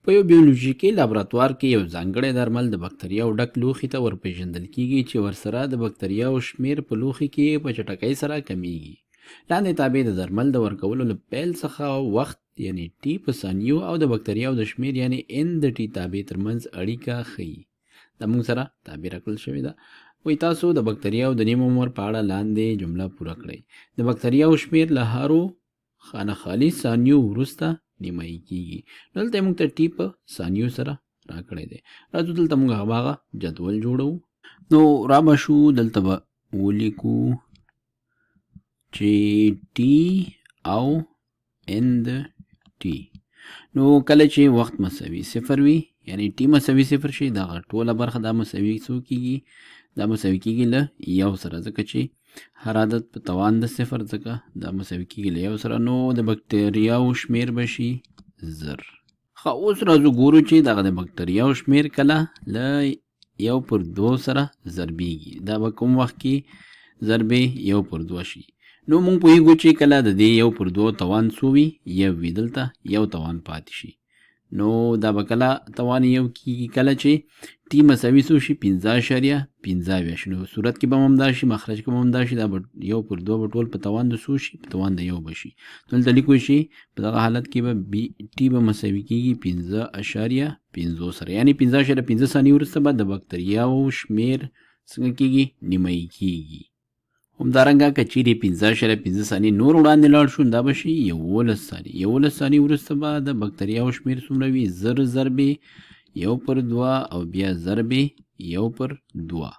په یو بیولوژیکي لابراتوار کې یو ځانګړی درمل د بکتریاو ډک لوښي ته ورپېژندل کېږي چې ورسره د بکتریاو شمېر په لوښي کې په چټکۍ سره کمېږي. لاندې تابع د درمل د ورکولو له پیل څخه وخت یعنی ټي په ثانیو او د بکتریاو د شمېر یعنی ان د ټي تابع ترمنځ اړیکه ښیي. دا موږ سره تابع راکړل شوې ده. وایي تاسو د بکتریاو د نیم عمر په اړه لاندې جمله پوره کړئ. د بکتریاو شمېر له هرو خانه خالي ثانیو وروسته نیمایي کیږي. دلته موږ ته ټي په ثانیو سره راکړی دی. راځو دلته موږ هماغه جدول جوړوو. نو را به شو، دلته به ولیکو چې ټي او ان د ټي. نو کله چې وخت مساوي صفر وي، یعنی ټي مساوي صفر شي، دغه ټوله برخه دا مساوي څو کیږي؟ دا مساوي کیږي له یو سره، ځکه چې هر عدد په توان د صفر، ځکه دا مساوي کیږي له یو سره. نو د بکتریاو شمیر به شي 1000. ښه، اوس راځو ګورو چې دغه د بکتریاو شمیر کله له 1 پر 2 سره ضربیږي، دا به کوم وخت کې ضربې 1 پر 2 شي؟ نو موږ پوهیږو چې کله د دې 1 پر 2 توان څو وي؟ یو وي، دلته یو توان پاتې شي. نو دا به کله توان یو کیږي؟ کله چې ټي مساوي څو شي؟ 5.75 شي. نو صورت کې به هم دا شي، مخرج کې به هم دا شي، دا به 1 پر 2 به ټول په توان د څو شي؟ په توان د یو به شي. دلته لیکو شي په دغه حالت کې به بي ټي به مساوي کیږي 5.5 سره، یعنی 5.5 ثانیې وروسته به د بکتریاوو شمېر څنګه کیږي؟ نیمایي کیږي. همدارنګه که چیرې 5.5 ثانیې نور وړاندې لاړ شو، دا به شي 11 ثانیې. 11 ثانیې وروسته به د بکتریاوو شمېر څومره وي؟ 1000 ضربې 1 پر 2 او بیا ضربې 1 پر 2.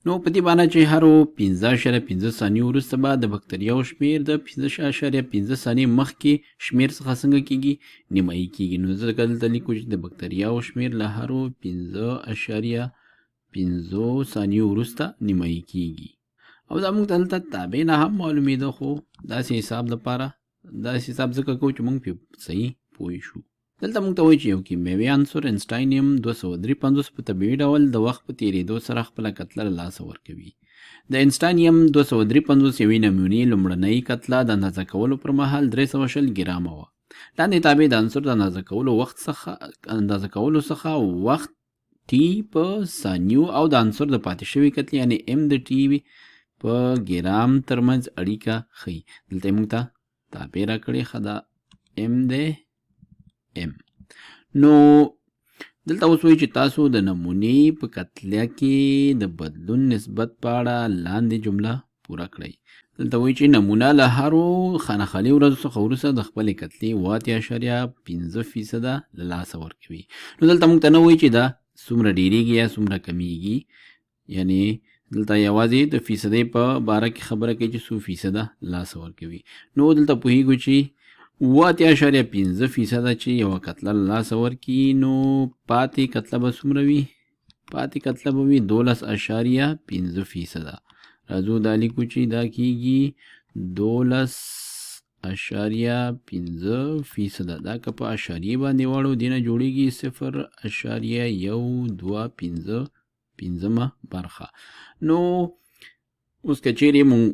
نو په دې معنی چې هرو 5.5 ثانیو وروسته به د بکتریاوو شمېر د 5.5 ثانیې مخکې شمېر څخه څنګه کیږي؟ نیمایي کیږي. نو ځکه دلته لیکو چې د بکتریاوو شمېر له هرو 5.5 ثانیو وروسته نیمایي کیږي. او دا موږ ته دلته تابع نه هم معلومېده، خو داسې حساب دپاره داسې حساب ځکه کوو چې موږ پرې صحیح پوه شو. دلته موږ ته وایي چې یو کیمیاوي عنصر انسټاینیم 253 په طبیعي ډول د وخت په تیریدو سره خپله کتله له لاسه ورکوي. د انسټاینیم 253 یوې نمونې لومړنۍ کتله د اندازه کولو پر مهال 320 ګرامه وه. لاندې تابع د عنصر د اندازه کولو څخه وخت ټي په ثانیو او د عنصر د پاتې شوي کتلې یعنی ام د ټي په ګرام ترمنځ اړیکه ښیي. دلته یې موږ ته تابع راکړې. ښه، دا ام دی ام. نو دلته اوس وایي چې تاسو د نمونې په کتله کې د بدلون نسبت په اړه لاندې جمله پوره کړئ. دلته وایي چې نمونه له هرو خانه خالي ورځو څخه وروسته د خپلې کتلې 87.5% له لاسه ورکوي. نو دلته موږ ته نه وایي چې دا څومره ډیریږي یا څومره کمیږي، یعنی دلته یوازې د فیصدۍ په باره کې خبره کوي چې څو فیصده لاسه ورکوي. نو دلته پوهیږو چې 87.5% چې یوه کتله له لاسه ورکړي، نو پاتې کتله به څومره وي؟ پاتې کتله به وي 12.5%. راځو دا لیکو چې دا کیږي 12.5%. دا که په اشاریې باندې واړو، دینه جوړیږي 0.125 پنځمه برخه. نو اوس که چیرې مونږ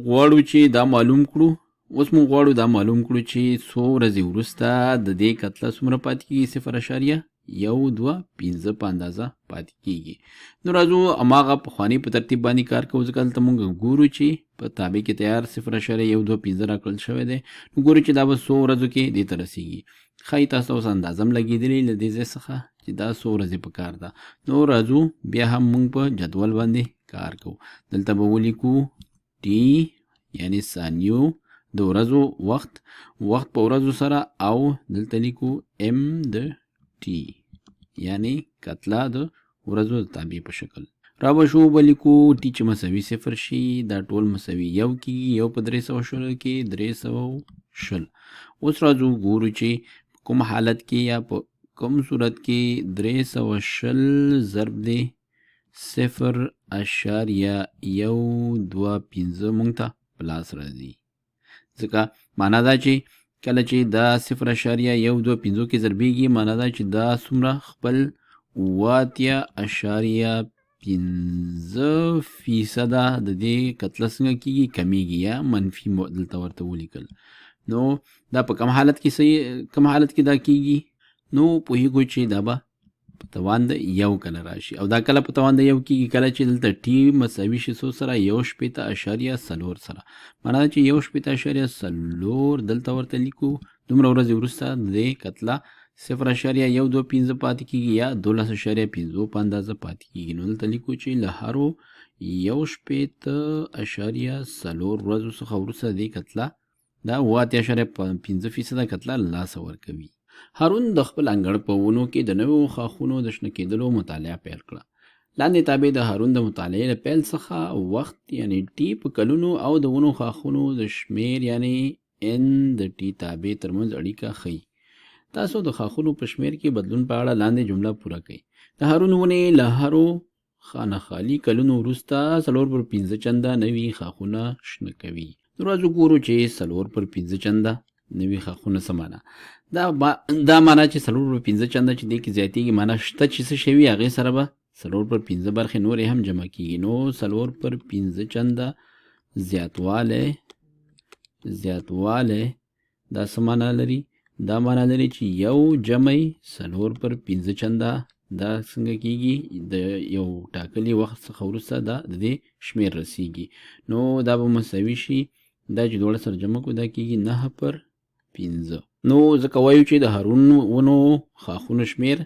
غواړو چې دا معلوم کړو، اوس مونږ غواړو دا معلوم کړو چې څو ورځې وروسته د دې کتله څومره پاتې کیږي؟ 0.125 په اندازه پاتې کیږي. نو راځو هماغه پخواني په ترتیب باندې کار کوو، ځکه دلته مونږ ګورو چې په تابع کې تیار 0.125 راکړل شوی دی. نو ګورو چې دا به څو ورځو کې دې ته رسیږي. ښایي تاسو اوس اندازه هم لګېدلې له دې ځای څخه چې دا څو ورځې په کار ده. نو راځو بیا هم مونږ په جدول باندې کار کوو. دلته به ولیکو ټي یعنی ثانیو د ورځو وخت، وخت په ورځو سره، او دلته لیکو ام د ټي یعنی کتله د ورځو د تابع په شکل. را به شو، به لیکو ټي چې مساوي صفر شي، دا ټول مساوي یو کیږي، یو په 320 کې 320. اوس راځو ګورو چې کوم حالت کې یا په کوم صورت کې 320 ضرب دی 0.125 مونږ ته په لاس راځي، ځکه معنا دا چې کله چې دا 0.125 کې ضربېږي، معنا دا چې دا څومره خپل 87.5% د دې کتله څنګه کیږي؟ کمیږي یا منفي دلته ورته ولیکل. نو دا په کوم حالت کې صحیح، کوم حالت کې دا کیږي؟ نو پوهیږو چې دا به په توان د یو کله راشي، او دا کله په توان د یو کیږي؟ کله چې دلته ټي مساوي شي څو سره؟ 61.4 سره. معنا دا چې 61.4 دلته ورته لیکو، دومره ورځې وروسته د دې کتله 0.125 پاتې کیږي یا 12.5 په اندازه پاتې کیږي. نو دلته لیکو چې له هرو 61.4 ورځو څخه وروسته د دې کتله دا 87.5% کتله له لاسه ورکوي. هارون د خپل انګړ په ونو کې د نویو ښاخونو د شنه کېدلو مطالعه پیل کړه. لاندې تابع د هارون د مطالعې له پیل څخه وخت یعنی ټي په کلونو او د ونو ښاخونو د شمېر یعنی ان د ټي تابع ترمنځ اړیکه ښیي. تاسو د ښاخونو په شمېر کې بدلون په اړه لاندې جمله پوره کړئ. د هارون ونې له هرو خانه خالي کلونو وروسته 4 پر 5 چنده نوي ښاخونه شنه کوي. نو راځو ګورو چې 4 پر 5 چنده نوي ښاخونه څه معنا؟ دا معنا چې 4 پر 5 چنده چې دې کې زیاتېږي، معنا شته چې څه شوي هغې سره به 4 پر 5 برخې نورې هم جمع کېږي. نو 4 پر 5 چنده زیاتوالی دا څه معنا لري؟ دا معنا لري چې یو جمع 4 پر 5 چنده دا څنګه کیږي؟ د یو ټاکلي وخت څخه وروسته دا د دې شمېر رسیږي. نو دا به مساوي شي، دا چې دواړه سره جمع کړو دا کیږي 9 پر 5. نو ځکه وایو چې د هارون ونو ښاخونو شمېر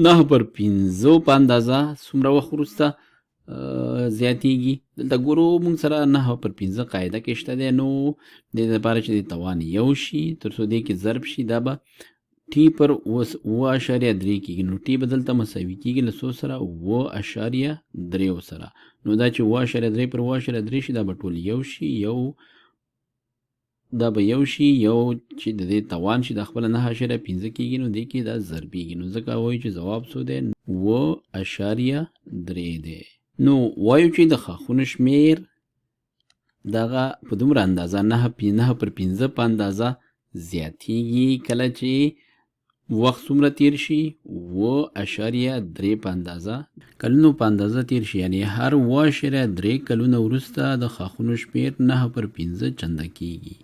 9 پر 5 په اندازه څومره وخت وروسته زیاتیږي. دلته ګورو موږ سره 9 پر 5 قاعده کې شته دی. نو د دې لپاره چې د توان یو شي، تر څو دې کې ضرب شي، دا به ټي پر اوس 7.3 کېږي. نو ټي به دلته مساوي کېږي له څو سره؟ 7.3 سره. نو دا چې 7.3 پر 7.3 شي، دا به ټول یو شي، یو دا به یو شي، یو چې د دې توان شي دا خپله 9.5 کېږي. نو دې کې دا ضربېږي. نو ځکه وایو چې ځواب څو دی؟ 7.3 دی. نو وایو چې د ښاخونو شمېر دغه په دومره اندازه 9 پر 5 په اندازه زیاتیږي کله چې وخت څومره تیر شي؟ 7.3 په اندازه کلونو په اندازه تیر شي، یعنی هر 7.3 کلونه وروسته د ښاخونو شمېر 9 پر 5 چنده کیږي.